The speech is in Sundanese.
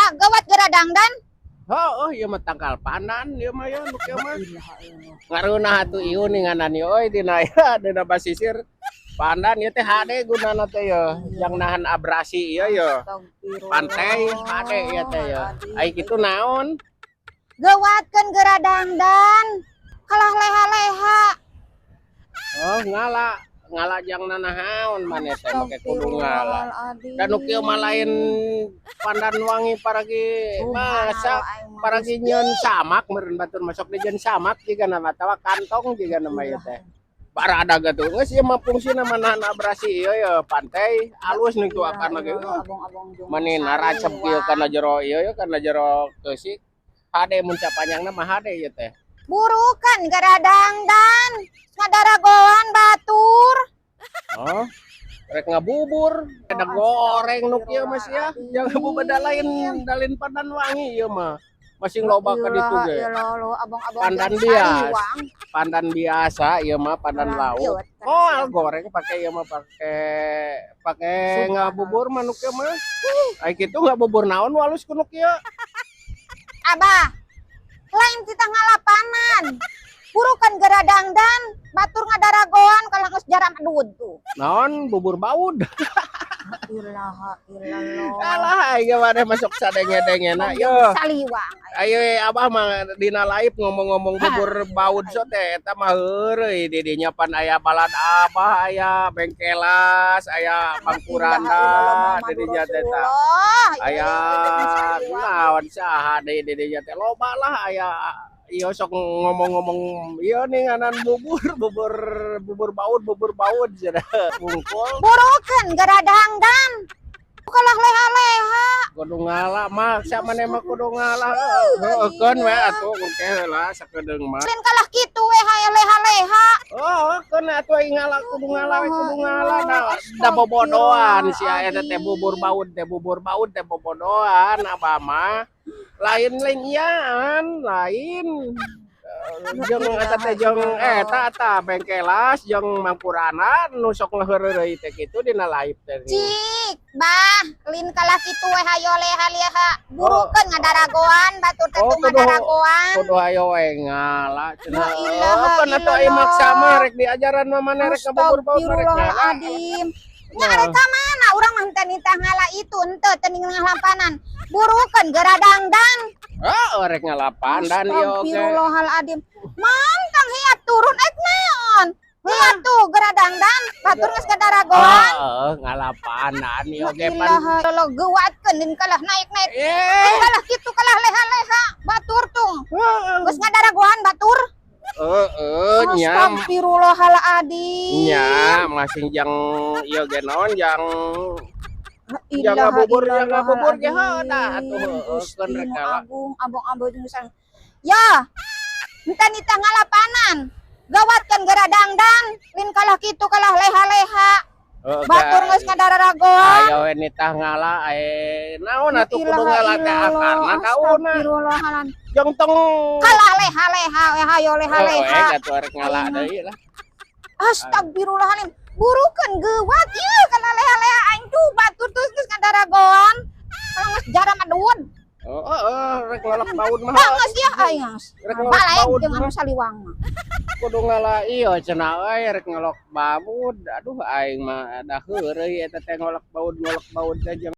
Bah, gawat geura dangdan. Oh, ieu mah tangkal pandan ieu mah ya, nu kieu mah. Ngareunah atuh ieu ninganan ieu euy dina ya, dina basisir. Pandan ieu teh hade gunana teh ye, jang nahan abrasi ieu ye. Pantai hade ieu teh ye. Ai kitu naon? Gawatkeun geura dangdan. Kalah leha-leha. Oh, ngala. Ngala jang nanahaon maneh teh make kudu ngala. Dan nu kieu mah lain pandan wangi paragi masak, paragi nyieun samak meureun batur masuk di jeung samak jiga nama atawa kantong jiga nama ieu teh. Barada tuh geus ieu mah fungsina mah nahan abrasi ieu ya pantai alus nu kitu akarna ge. Mani naracep kieu kana jero ieu ya, kana jero keusik. Hade mun sapanjangna mah hade ieu teh. Burukan geura dangdan. Ngadaragoan batur. Oh, rek ngabubur, ada goreng nu kieu mah sia. Jangan bubur da lain dalin pandan wangi ieu mah. Masih loba ka ditu ge. Abang-abang. Pandan biasa. Pandan biasa ieu mah, pandan laut. Moal goreng pake ieu mah, pake pake ngabubur mah nu kieu mah. Ai kitu ngabubur naon nu alus ku nu kieu? Abah, lain kita ngalapanan. Burukan geura dangdan, batur ngadaragoan kalau geus jaram adud tuh. Naon, bubur baud? Ilaha illallah. Alah, aing mah masuk sadenge-dengena yo. Saliwang. Ayo abah mah dina live ngomong-ngomong bubur baud so teh eta mah heureuy di dinya pan aya balad abah, aya bengkelas, aya mangkuranda di dinya teh tah. Aya naon saha deui di dinya teh, loba lah aya ieu sok ngomong-ngomong ieu nih nganan bubur bubur bubur baud, bubur baud cenah bungkul. Burukan geura dangdan. Kalah leha-leha. Kudu ngala maksa maneh mah, kudu ngala, heueuh keun we atuh engke heula sakedeung mah. Lain kalah kitu we haye leha-leha. Oh, keun atuh aing ngala, kudu ngala we, kudu ngala da, da bobodoan sia eta teh bubur baud teh, bubur baud teh bobodoan abah mah. Lain lain iaan, lain jeung eta teh, jeung eta eta bengkelas jeung mangkurana nu sok ngeureureuy teh kitu dina live teh. Cik, bah, lin kalah kitu we hayo leha-leha. Burukeun ngadaragoan batur teh Oh, tuh ngadaragoan. Kudu hayo we ngala cenah. La ilaha Oh, kan atuh aing maksa mah rek diajaran mah maneh rek ngabubur baud mah rek ngala. Astagfirullahaladzim. Nya arek ka mana urang mah henteu nitah ngala itu henteu teu ngalapanan. Burukeun geura dangdan. Oh, rek ngalapan dan ieu oge. Astagfirullahaladzim. Mantang hiap turun ek naon? Hiap tuh geura dangdan, batur geus ngadaragoan. Oh, ngalapanan ieu oge pan. Ilaha illallah, gewatkeun din kalah naik-naik. Eh, Kalah kitu kalah leha-leha batur tuh. Geus ngadaragoan batur. Heeh, nya. Astagfirullahaladzim. Nya masih jang ieu ge naon jang jang ngabubur, jang ngabubur ge heuh da atuh heueuh keun rek ngala. Agung abang-abang jeung sang. Ya. Henteu nitah ngalapanan. Gawatkeun geura dangdan, lin kalah kitu kalah leha-leha. Heuh, Batur geus ngadaragoan. Ayo we nitah ngala naon atuh kudu ngala teh akarna daunna. Astagfirullahaladzim. Jang tong Kalah leha-leha we hayo leha-leha. Heuh, atuh rek ngala deui lah. Astagfirullahaladzim. Burukeun geuwat ieu kalah leha-leha aing tuh batur terus geus ngadaragoan. Kalau geus jaram adun. Oh, oh, rek ngolok baud mah. Ah, geus ya aing geus. Rek ngolok Balain baud jeung anu mah. saliwang mah. Kudu ngala ieu cenah euy rek ngolok baud. Aduh, aing mah da heureuy eta teh ngolok baud teh jeung